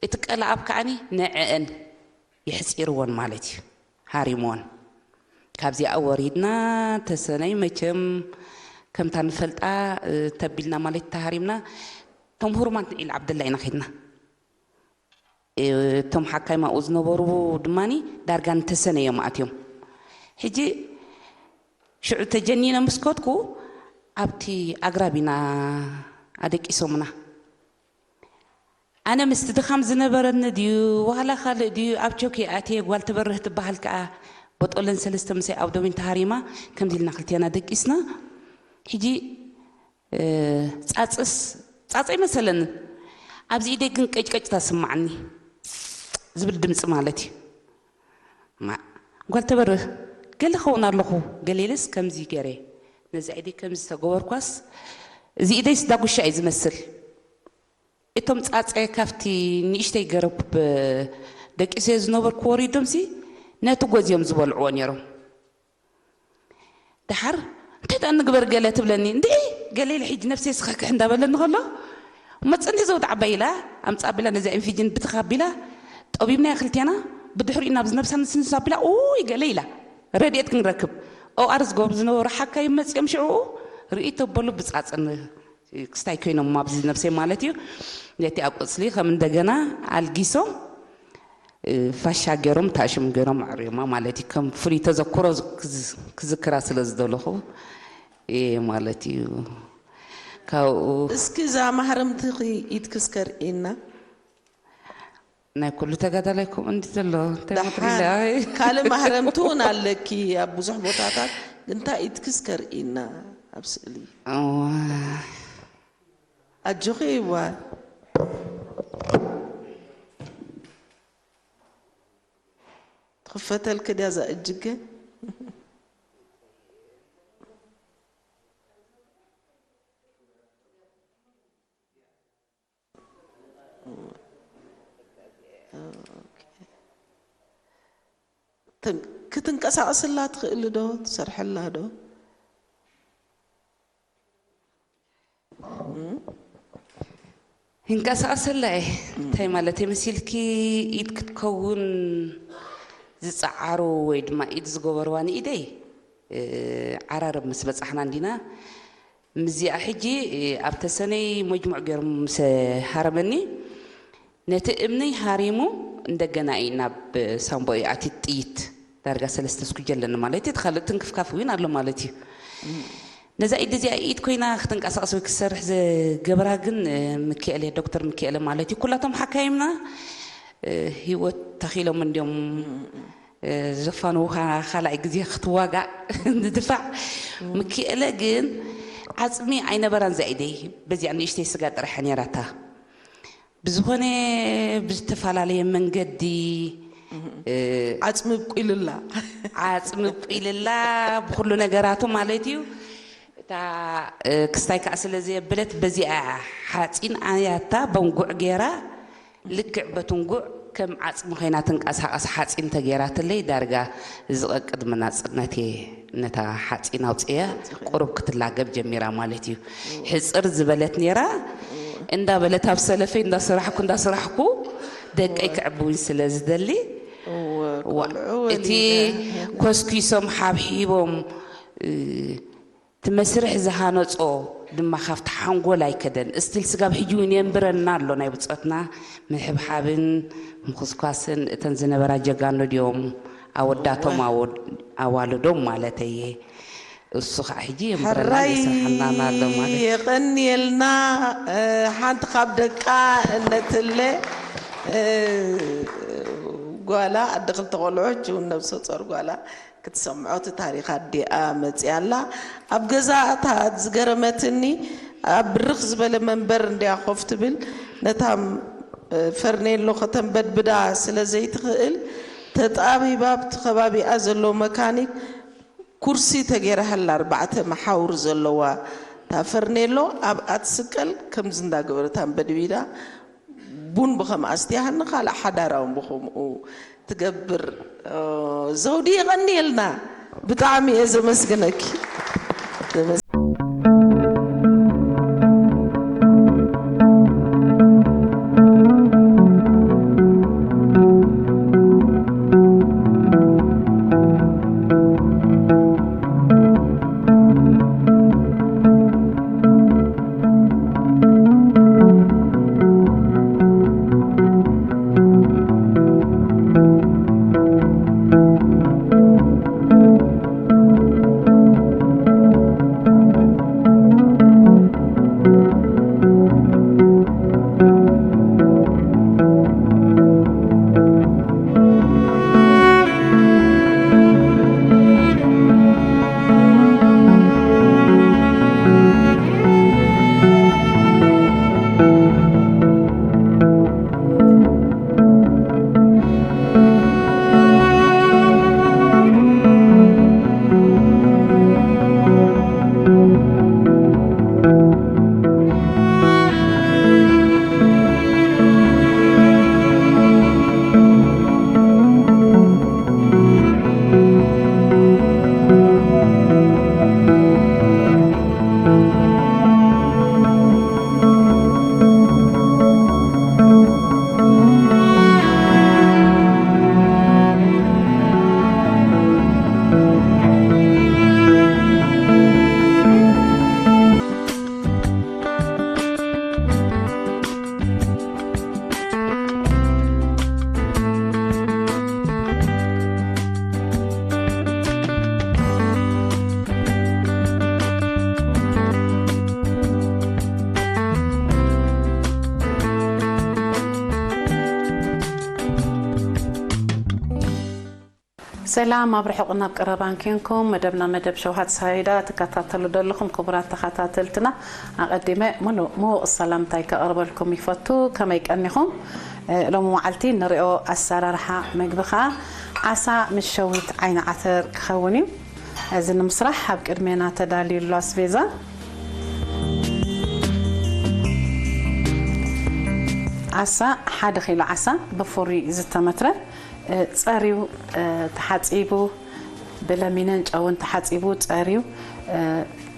እቲ ቀላኣብ ከዓኒ ንዐአን የሕጺርወን ማለት እዩ፣ ሃሪምወን። ካብዚኣ ወሪድና ተሰነይ መቸም ከምታ ንፈልጣ፣ እ፣ ተቢልና ማለት ተሃሪምና፣ እቶም ህሩማት ንዒል ዓብደላ ኢና ኸድና። እ፣ እቶም ሓካይም ኣብኡ ዝነበሩ ድማኒ ዳርጋ ንተሰነይ እዮም ኣትዮም። ሕጂ ሽዑ ተጀኒነ ምስ ከድኩ ኣብቲ ኣግራብ ኢና ኣደቂሶምና። ኣነ ምስቲ ድኻም ዝነበረኒ ድዩ ዋላ ካልእ ድዩ ኣብ ቾክ እየ ኣትየ፣ ጓል ትበርህ ትበሃል ከኣ ቦጦለን ሰለስተ ምሳይ ኣብ ዶሚን ተሃሪማ ከምዚ ኢልና ክልቴና ደቂስና። ሕጂ እ፣ ጻጽስ፣ ጻጸ ኣይመሰለንን። ኣብዚ ኢደይ ግን ቀጭቀጭታ ስምዓኒ ዝብል ድምጺ ማለት እዩ። ማ-፣ ጓል ተበርህ፣ ገለ ኸውን ኣለኹ፣ ገለ ኢለስ ከምዚ ገይረ ነዛ ኢደይ ከምዚ ዝተገበርኳስ፣ እዚ ኢደይስ ዳጉሻ እዩ ዝመስል። እቶም ጻጸ ካብቲ ንእሽተይ ገረብ ደቂሰዮ ዝነበርኩ ወሪዶምሲ ነቲ ጎዝዮም ዝበልዕዎ ነይሮም። ደሓር እንታይ ደኣ ንግበር ገለ ትብለኒ። እንድዒ ገለ ኢለ ሕጂ ነብሰይ ስኽሕክሕ እንዳበለኒ ከሎ፣ እሞ ጽንሒ ዘውዲ ዓባይ ኢላ፣ ኣምጻ ኣቢላ ነዚኣ ኢንፊጅን ብትኽ ኣቢላ፣ ጠቢብናያ ክልቴና፣ ብድሕሪኡ ናብ ዝነብሳ ንስንስ ኣቢላ፣ ኡይ ገለ ኢላ፣ ረድኤት ክንረክብ። ኦኣር ዝገብሩ ዝነበሩ ሓካይም መጺኦም ሽዑ ርእይ ተበሉ ብጻጽን ክስታይ ኮይኖም ኣብዚ ነብሰይ ማለት እዩ። ነቲ ኣብ ቁጽሊ ከም እንደገና ኣልጊሶም ፋሻ ገይሮም ታሽም ገይሮም ኣዕርዮማ ማለት እዩ። ከም ፍሉይ ተዘክሮ ክዝክራ ስለ ዝደለኹ እየ ማለት እዩ። ካብኡ እስኪ እዛ ማህረምትኺ ኢድክስ ከርእየና። ናይ ኩሉ ተጋዳላይ ከምኡ እንዲ ዘሎ እንታይ ደሓን። ካልእ ማህረምቲ እውን ኣለኪ ኣብ ብዙሕ ቦታታት፣ ግን እንታይ ኢድክስ ከርእየና ኣብ ስእሊ። ኣጆኺ ይዋ ትኽፈተልክ ድያ እዛ እጅገ። ክትንቀሳቐስላ ትኽእሊ ዶ ትሰርሐላ ዶ? ይንቀሳቐሰላ እየ። እንታይ ማለት እየ መሲልኪ? ኢድ ክትከውን ዝፀዓሩ ወይ ድማ ኢድ ዝገበርዋ ንኢደይ ዓራርብ ምስ በፃሕና እንዲና። ምዚኣ ሕጂ ኣብ ተሰነይ መጅሙዕ ገይሮም ምስ ሃረመኒ ነቲ እምኒ ሃሪሙ እንደገና እዩ ናብ ሳምቦ እዩ ኣትዩ ጥይት ዳርጋ ሰለስተ ስኩጀ ኣለኒ ማለት እዩ። ካልእ ትንክፍካፍ እውን ኣሎ ማለት እዩ። ነዛ ኢድ እዚኣ ኢድ ኮይና ክትንቀሳቐስ ወይ ክትሰርሕ ዝገብራ ግን ምክኤለ ዶክተር ምክኤለ ማለት እዩ። ኩላቶም ሓካይምና ህይወት ተኺሎም እንዲዮም ዘፋንውኻ ካልኣይ ግዜ ክትዋጋእ ንድፋዕ ምክኤለ ግን ዓፅሚ ኣይነበራን ዛኢደይ በዚኣ ንእሽተይ ስጋ ጥራሓ ነይራታ። ብዝኾነ ብዝተፈላለየ መንገዲ ዓፅሚ ብቁልላ ዓፅሚ ብቁልላ ብኩሉ ነገራቱ ማለት እዩ። እታ ክስታይ ከዓ ስለ ዘየበለት በዚኣ ሓፂን ኣያታ በንጉዕ ገይራ ልክዕ በትንጉዕ ከም ዓፅሚ ኮይና ትንቀሳቐስ ሓፂን ተገይራትለይ ዳርጋ ዝቐቅድ መናፅነት እየ ነታ ሓፂን ኣውፅያ ቁሩብ ክትላገብ ጀሚራ ማለት እዩ። ሕፅር ዝበለት ነይራ እንዳበለት ኣብ ሰለፈይ እንዳሰራሕኩ እንዳሰራሕኩ ደቀይ ክዕብውኝ ስለ ዝደሊ እቲ ኮስኪሶም ሓብሒቦም እቲ መስርሕ ዝሃነጾ ድማ ካብቲ ሓንጎል ኣይከደን። እስቲል ስጋብ ሕጂ እውን የንብረና ኣሎ ናይ ብጾትና ምሕብሓብን ምኹስኳስን እተን ዝነበራ ጀጋኑ ድዮም ኣወዳቶም ኣዋልዶም ማለተየ። እሱ ከዓ ሕጂ የንብረና የስርሓና ኣሎ ማለት የቐንየልና። ሓንቲ ካብ ደቃ እነትለ ጓላ ኣደ ክልተ ቆልዑ ሕጂ እውን ነብሰ ጾር ጓላ ክትሰምዖ እቲ ታሪኽ ኣዲኣ መጺኣ ኣላ። ኣብ ገዛ እታ ዝገረመትኒ ኣብ ብርኽ ዝበለ መንበር እንድያ ኮፍ ትብል ነታ ፈርኔሎ ከተንበድብዳ ስለ ዘይትኽእል ተጣቢባ ኣብቲ ከባቢኣ ዘሎ መካኒክ ኩርሲ ተገይራሃላ ኣርባዕተ መሓውር ዘለዋ እታ ፈርኔሎ ኣብኣ ትስቀል ከምዚ እንዳገበረት ኣንበድቢዳ ቡን ብኸምኣ ኣስትያሃኒ ካልእ ሓዳራ እውን ብኸምኡ ትገብር። ዘውዲ የቐንየልና። ብጣዕሚ እየ ዘመስግነኪ። ሰላም ኣብ ርሑቕ ናብ ቀረባን ኬንኩም፣ መደብና መደብ ሸውሃት ሳይዳ ትከታተሉ ዘለኹም ክቡራት ተኸታተልትና፣ ኣቐዲመ ምሉእ ምዉቕ ሰላምታይ ከቕርበልኩም ይፈቱ። ከመይ ቀኒኹም? እ፣ ሎሚ መዓልቲ ንሪኦ ኣሰራርሓ መግቢ ኸኣ ዓሳ ምስ ሸዊት ዓይኒ ዓተር ክኸውን እዩ። እዚ ንምስራሕ ኣብ ቅድሜና ተዳልዩ ኣሎ ኣስቤዛ። ዓሳ፣ ሓደ ኪሎ ዓሳ ብፍሩይ ዝተመትረ፣ እ፣ ጸርዩ፣ እ፣ ተሓጺቡ፣ ብለሚንን ጨውን ተሓጺቡ፣ ጸርዩ፣ እ፣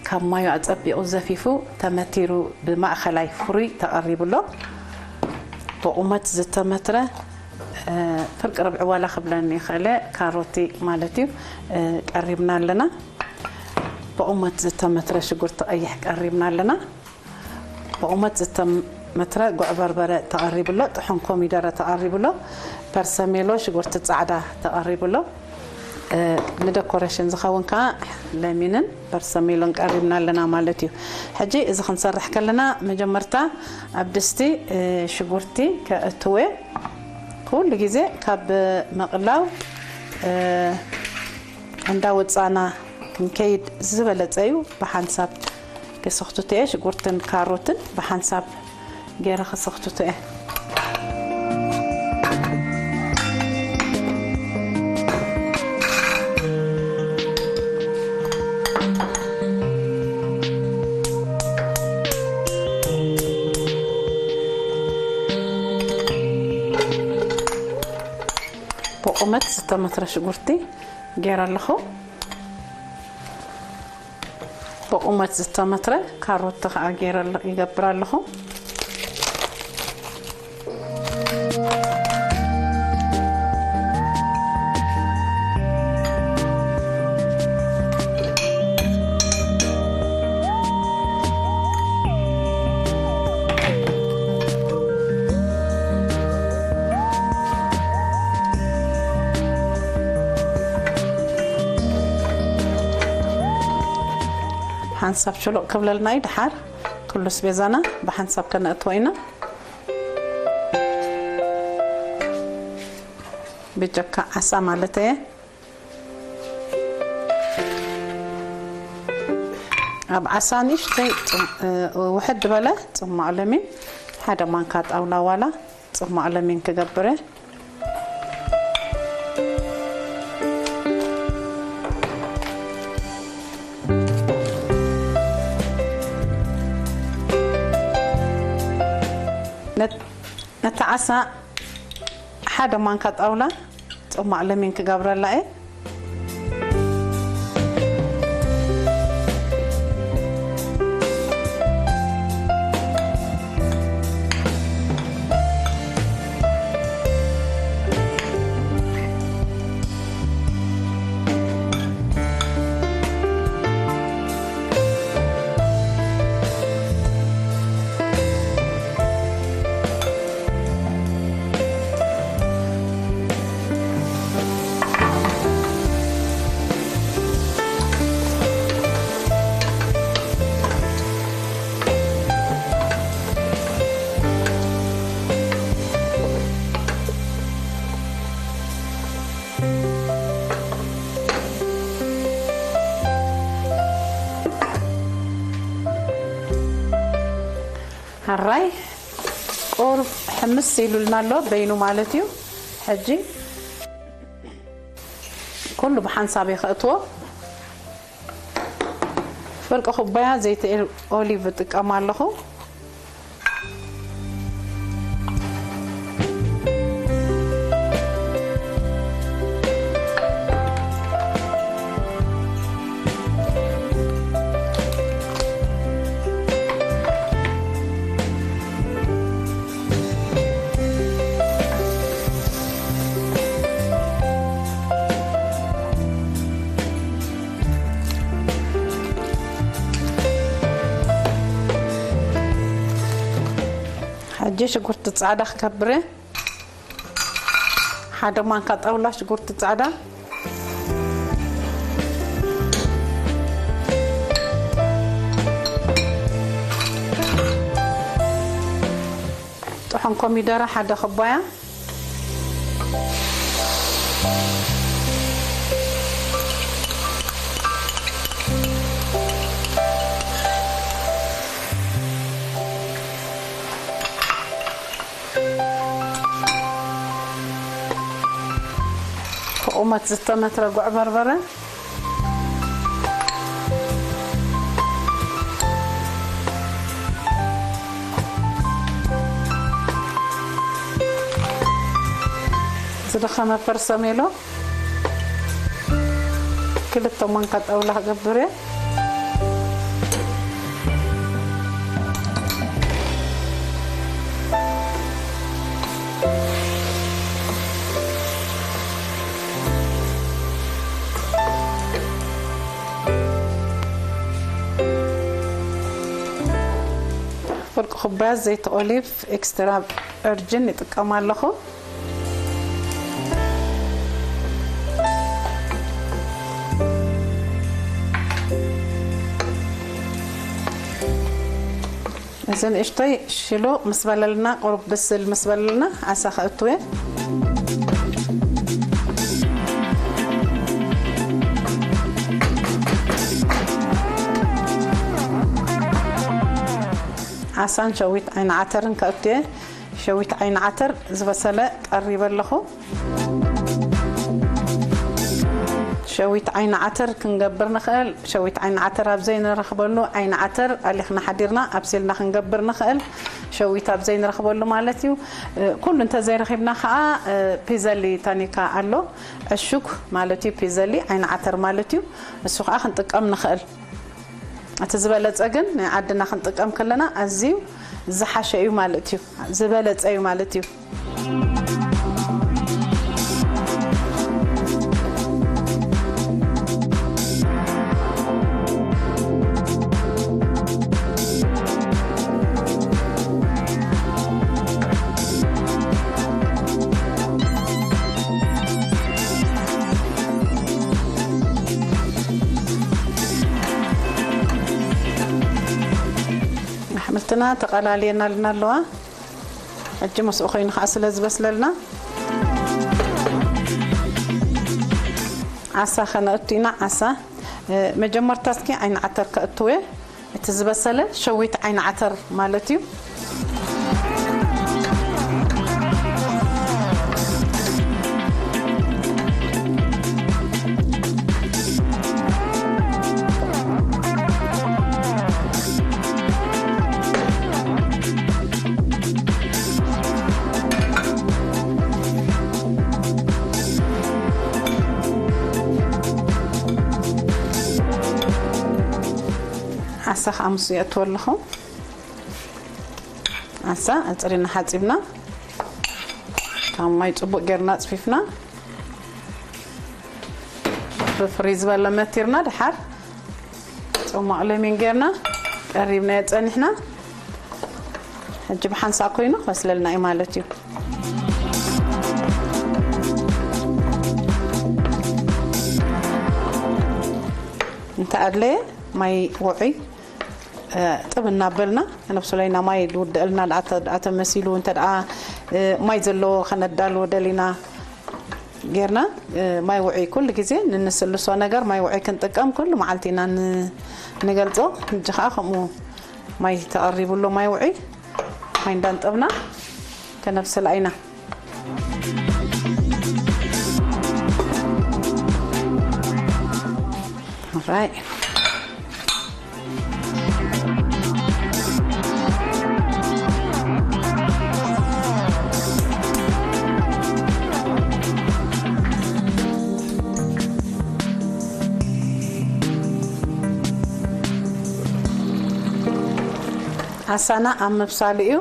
ካብ ማዩ ኣጸቢቑ ዘፊፉ፣ ተመቲሩ ብማእኸላይ ፍሩይ ተቐሪቡ ኣሎ። ብቑመት ዝተመትረ፣ እ፣ ፍርቂ ርብዒ ዋላ ክብለኒ ይኽእለ፣ ካሮቲ ማለት እዩ፣ እ፣ ቀሪብና ኣለና። ብቑመት ዝተመትረ ሽጉርቲ ቀይሕ ቀሪብና ኣለና። ብቑመት ዝተመትረ ጉዕ በርበረ ተቐሪቡ ኣሎ። ጥሑን ኮሚደረ ተቐሪቡ ኣሎ። ፐርሰሜሎ ሽጉርቲ ጻዕዳ ተቐሪቡ ኣሎ። እ፣ ንደኮሬሽን ዝኸውን ከኣ ለሚንን ፐርሰሜሎን ቀሪብና ኣለና ማለት እዩ። ሕጂ እዚ ክንሰርሕ ከለና መጀመርታ ኣብ ድስቲ፣ እ፣ ሽጉርቲ ከእትዎ። ኩሉ ግዜ ካብ ምቕላው፣ እ፣ እንዳወጻና ክንከይድ ዝበለጸ እዩ። ብሓንሳብ ክስኽትቶ እየ፣ ሽጉርትን ካሮትን ብሓንሳብ ገይረ ክስኽትቶ እየ። ብቑመት ዝተመትረ ሽጉርቲ ገይረ ኣለኹ። ብቑመት ዝተመትረ ካሮት ከዓ ገይረ ኣለ-፣ ይገብር ኣለኹ። ሓንሳብ ሽሎቕ ክብለልና እዩ። ድሓር ኩሉ ኣስቤዛና ብሓንሳብ ከነእትዎ ኢና። ብጀካ ዓሳ ማለት እየ። ኣብ ዓሳ ንእሽተይ ጽም-፣ እ፣ ውሕድ ዝበለ ጽማቕ ለሚን፣ ሓደ ማንካ ጣውላ ዋላ ጽማቕ ለሚን ክገብር እየ። ነት-፣ ነቲ ዓሳ ሓደ ማንካ ጣውላ ጽማቕ ለሚን ክገብረላ እየ። ሕራይ ቁሩብ ሕምስ ኢሉልና ኣሎ፣ በይኑ ማለት እዩ። ሕጂ ኩሉ ብሓንሳብ እየ ከእትዎ። ፍርቂ ኩባያ ዘይቲ ኦሊቭ እጥቀም ኣለኹ። ሕጂ ሽጉርቲ ጻዕዳ ክገብር። ሓደ ማንካ ጣውላ ሽጉርቲ ጻዕዳ። ጥሑን ኮሚደረ ሓደ ኩባያ። ቁመት ዝተመትረ ጉዕ በርበረ፣ ዝደኸመ ፐርሰሜሎ፣ ክልተ ማንካ ጣውላ ክገብር እየ። ፍርቂ ኩባያ ዘይቲ ኦሊቭ ኤክስትራ ቨርጅን ይጥቀም ኣለኹ። እዚ ንእሽተይ ሽሉ ምስ በለልና፣ ቁሩብ ብስል ምስ በለልና፣ ዓሳ ከእትው እየ። ዓሳን ሸዊት ዓይኒ ዓተርን ከእቱ እየ። ሸዊት ዓይኒ ዓተር ዝበሰለ ቀሪበ ኣለኹ። ሸዊት ዓይኒ ዓተር ክንገብር ንኽእል። ሸዊት ዓይኒ ዓተር ኣብ ዘይንረኽበሉ፣ ዓይኒ ዓተር ኣሊኽና ሓዲርና ኣብሲልና ክንገብር ንኽእል። ሸዊት ኣብ ዘይንረኽበሉ ማለት እዩ። እ፣ ኩሉ እንተዘይረኺብና ከዓ፣ እ፣ ፒዘሊ ታኒካ ኣሎ፣ ዕሹግ ማለት እዩ። ፒዘሊ ዓይኒ ዓተር ማለት እዩ። እሱ ከዓ ክንጥቀም ንኽእል። እቲ ዝበለጸ ግን ናይ ዓድና ክንጥቀም ከለና ኣዝዩ ዝሓሸ እዩ ማለት እዩ። ዝበለጸ እዩ ማለት እዩ። ኣሕምልትና ተቐላልየናልና ኣለዋ። ሕጂ ምስኡ ኮይኑ ከዓ ስለ ዝበስለልና ዓሳ ከነእቱ ኢና። ዓሳ፣ እ፣ መጀመርታ እስኪ ዓይኒ ዓተር ከእትው እየ። እቲ ዝበሰለ ሸዊት ዓይኒ ዓተር ማለት እዩ። ዓሳ ከዓ ምስ የእትዎ ኣለኹ። ዓሳ ኣፅሪና ሓፂብና፣ ካብ ማይ ፅቡቅ ጌርና ኣፅፊፍና፣ ብፍሪ ዝበለ መቲርና፣ ድሓር ፅሟቅ ለሚን ጌርና ቀሪብናዮ ፀኒሕና። ሕጂ ብሓንሳእ ኮይኑ ክበስለልና እዩ ማለት እዩ። እንተ ኣድለየ ማይ ውዑይ፣ እ፣ ጥብ እናበልና፣ ነብሱ ለይና ማይ ዝውድአልና ደኣ ተ-፣ ደኣ ተመሲሉ፣ እንተ ደኣ፣ እ፣ ማይ ዘለዎ ከነዳልዎ ደሊና ጌርና፣ እ፣ ማይ ውዑይ ኩሉ ግዜ ንንስልሶ ነገር ማይ ውዑይ ክንጥቀም ኩሉ መዓልቲ ኢና ን-፣ ንገልጾ። ሕጂ ኸዓ ከምኡ ማይ ተቐሪቡ ኣሎ፣ ማይ ውዑይ። ማይ እንዳንጠብና ከነብስላ ኢና። Alright. ዓሳና ኣብ ምብሳሉ እዩ።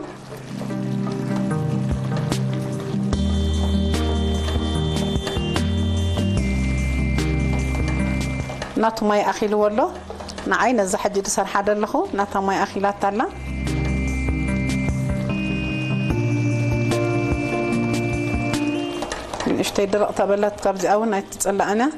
ናቱ ማይ ኣኺልዎ ኣሎ። ንዓይ ነዛ ሕጂ ዝሰርሓ ዘለኹ ናታ ማይ ኣኺላታ ኣላ። ንእሽተይ ድርቕ ተበለት፣ ካብዚኣ እውን ኣይትጽላእን እያ።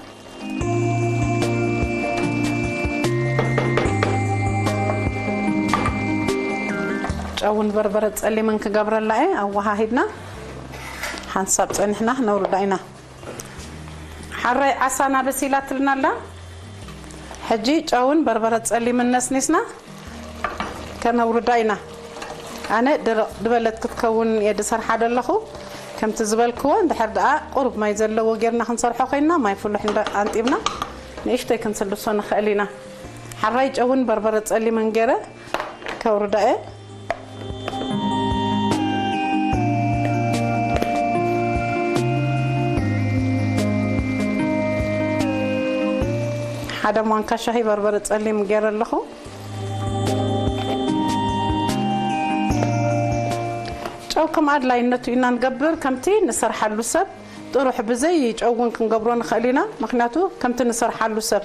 ጨውን በርበረ ጸሊምን ክገብረላ እየ። ኣወሃሂድና ሓንሳብ ጸኒሕና ክነውርዳ ኢና። ሓራይ ዓሳና በሲላትልና ኣላ። ሕጂ ጨውን በርበረ ጸሊምን ነስኒስና ከነውርዳ ኢና። ኣነ ድርቕ ድበለት ክትከውን እየ ድሰርሓ ደለኹ። ከምቲ ዝበልክዎ፣ እንድሕር ደኣ ቁሩብ ማይ ዘለዎ ጌርና ክንሰርሖ ኮይንና፣ ማይ ፍሉሕ እንዳ-፣ ኣንጢብና ንእሽተይ ክንስልሶ ንኽእል ኢና። ሓራይ ጨውን በርበረ ጸሊምን ገይረ ከውርዳ እየ። ሓደ ማንካ ሻሂ በርበረ ጸሊም ገይረ ኣለኹ። ጨው ከም ኣድላይነቱ ኢና ንገብር፣ ከምቲ ንሰርሓሉ ሰብ ጥሩሕ ብዘይ ጨው እውን ክንገብሮ ንኽእል ኢና። ምኽንያቱ ከምቲ ንሰርሓሉ ሰብ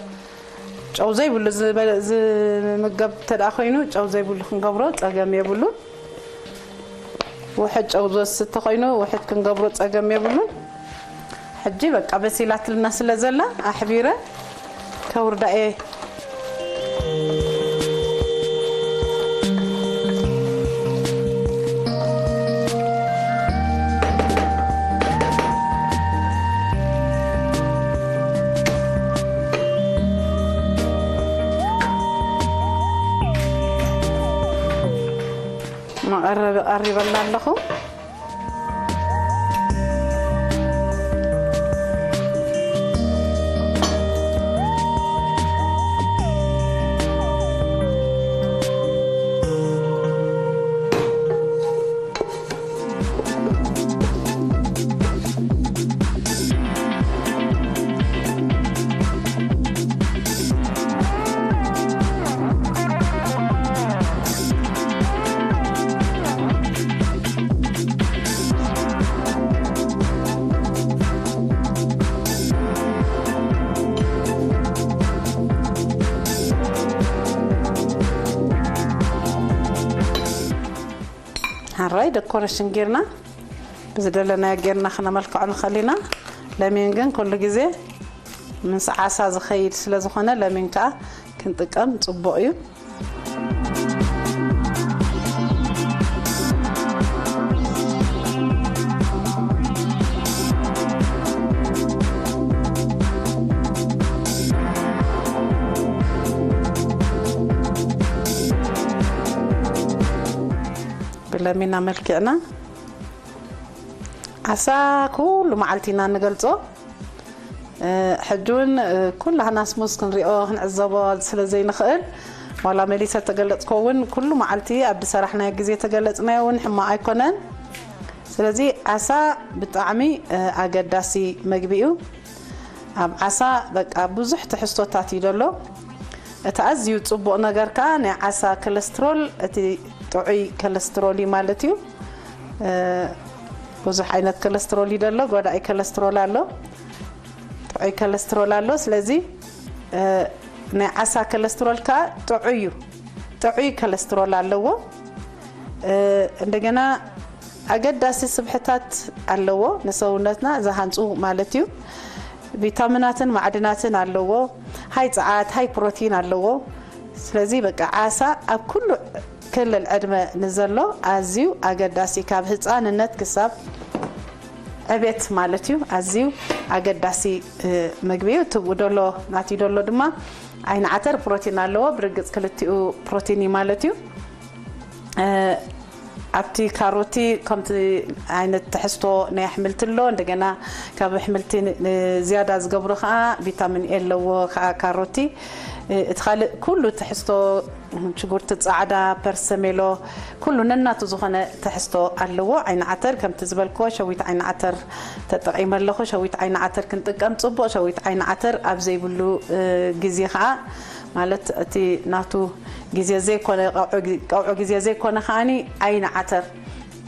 ጨው ዘይብሉ ዝበ-፣ ዝምገብ እንተ ደኣ ኮይኑ፣ ጨው ዘይብሉ ክንገብሮ ጸገም የብሉን። ውሑድ ጨው ዝወስድ ተኾይኑ፣ ውሑድ ክንገብሮ ጸገም የብሉን። ሕጂ በቃ በሲላትልና ስለ ዘላ፣ ኣሕቢረ ከውርዳ እየ። መቐረቢ ቀሪበላ ኣለኹ። ሓራይ ደኮረሽን ጌርና ብዝደለናዮ ጌርና ክነመልክዖ ንኽእል ኢና። ለሚን ግን ኩሉ ግዜ ምስ ዓሳ ዝኸይድ ስለ ዝኾነ ለሚን ከኣ ክንጥቀም ጽቡቕ እዩ። ብለሚን ኣመልኪዕና ዓሳ ኩሉ መዓልቲ ኢና ንገልጾ። እ፣ ሕጂ እውን፣ እ፣ ኩላህና ስሙዝ ክንሪኦ ክንዕዘቦ ስለ ዘይንኽእል፣ ዋላ መሊሰ ተገለጽኮ እውን ኩሉ መዓልቲ ኣብ ዝሰራሕናዮ ግዜ ተገለጽናዮ እውን ሕማቕ ኣይኮነን። ስለዚ ዓሳ ብጣዕሚ፣ እ፣ ኣገዳሲ መግቢ እዩ። ኣብ ዓሳ በቃ ብዙሕ ትሕዝቶታት እዩ ዘሎ። እቲ ኣዝዩ ጽቡቕ ነገር ከኣ ናይ ዓሳ ኮለስትሮል፣ እቲ ጥዑይ ኮለስትሮል እዩ ማለት እዩ። እ፣ ብዙሕ ዓይነት ኮለስትሮል እዩ ዘሎ፣ ጎዳኢ ኮለስትሮል ኣሎ፣ ጥዑይ ኮለስትሮል ኣሎ። ስለዚ፣ እ፣ ናይ ዓሳ ኮለስትሮል ከኣ ጥዑይ እዩ፣ ጥዑይ ኮለስትሮል ኣለዎ። እ፣ እንደገና ኣገዳሲ ስብሕታት ኣለዎ፣ ንሰውነትና ዝሃንጹ ማለት እዩ። ቪታሚናትን ማዕድናትን ኣለዎ፣ ሃይ ጸዓት፣ ሃይ ፕሮቲን ኣለዎ። ስለዚ በቃ ዓሳ ኣብ ኩሉ ክልል ዕድመ ንዘሎ ኣዝዩ ኣገዳሲ፣ ካብ ህጻንነት ክሳብ ዕቤት ማለት እዩ፣ ኣዝዩ ኣገዳሲ፣ እ፣ ምግቢ እዩ። እቲ ደሎ፣ ናቲ ደሎ ድማ ዓይኒ ዓተር ፕሮቲን ኣለዎ፣ ብርግጽ ክልቲኡ ፕሮቲን እዩ ማለት እዩ። እ፣ ኣብቲ ካሮቲ ከምቲ ዓይነት ትሕዝቶ ናይ ኣሕምልቲ ኣሎ። እንደገና ካብ ኣሕምልቲ ን-፣ ን-፣ ዝያዳ ዝገብሮ ከዓ ቪታሚን ኤ ኣለዎ ከዓ ካሮቲ። እ፣ እቲ ካልእ ኩሉ ትሕዝቶ ሽጉርቲ ጻዕዳ፣ ፐርሰሜሎ፣ ኩሉ ነናቱ ዝኾነ ትሕዝቶ ኣለዎ። ዓይኒ ዓተር ከምቲ ዝበልክዎ ሸዊት ዓይኒ ዓተር ተጠቒመ ኣለኹ። ሸዊት ዓይኒ ዓተር ክንጥቀም ጽቡቕ። ሸዊት ዓይኒ ዓተር ኣብ ዘይብሉ፣ እ፣ ግዜ ከዓ ማለት እቲ ናቱ ግዜ ዘይኮነ፣ ቀውዒ፣ ቀውዒ ግዜ ዘይኮነ ከዓኒ ዓይኒ ዓተር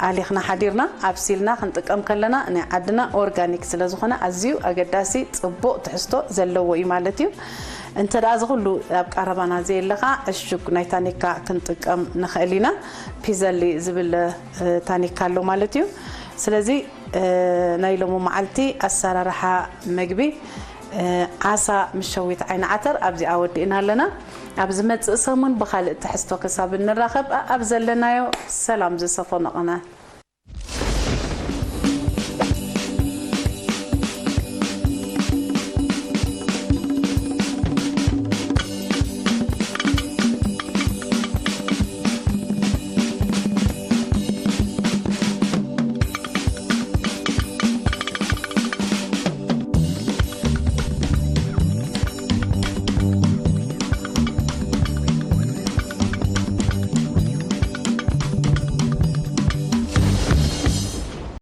ኣሊኽና ሓዲርና ኣብሲልና ክንጥቀም ከለና ናይ ዓድና ኦርጋኒክ ስለ ዝኾነ ኣዝዩ ኣገዳሲ ጽቡቕ ትሕዝቶ ዘለዎ እዩ ማለት እዩ። እንተ ደኣ እዚ ኩሉ ኣብ ቀረባና ዘየለ ኸዓ ዕሹግ ናይ ታኒካ ክንጥቀም ንኽእል ኢና። ፒዘሊ ዝብል፣ እ፣ ታኒካ ኣሎ ማለት እዩ። ስለዚ፣ እ፣ ናይ ሎሚ መዓልቲ ኣሰራርሓ መግቢ፣ እ፣ ዓሳ ምስ ሸዊት ዓይኒ ዓተር ኣብዚኣ ወዲእና ኣለና። ኣብ ዝመጽእ ሰሙን ብኻልእ ትሕዝቶ ክሳብ እንራኸብ፣ ኣብ ዘለናዮ ሰላም ዝሰፈኖ ቅነ።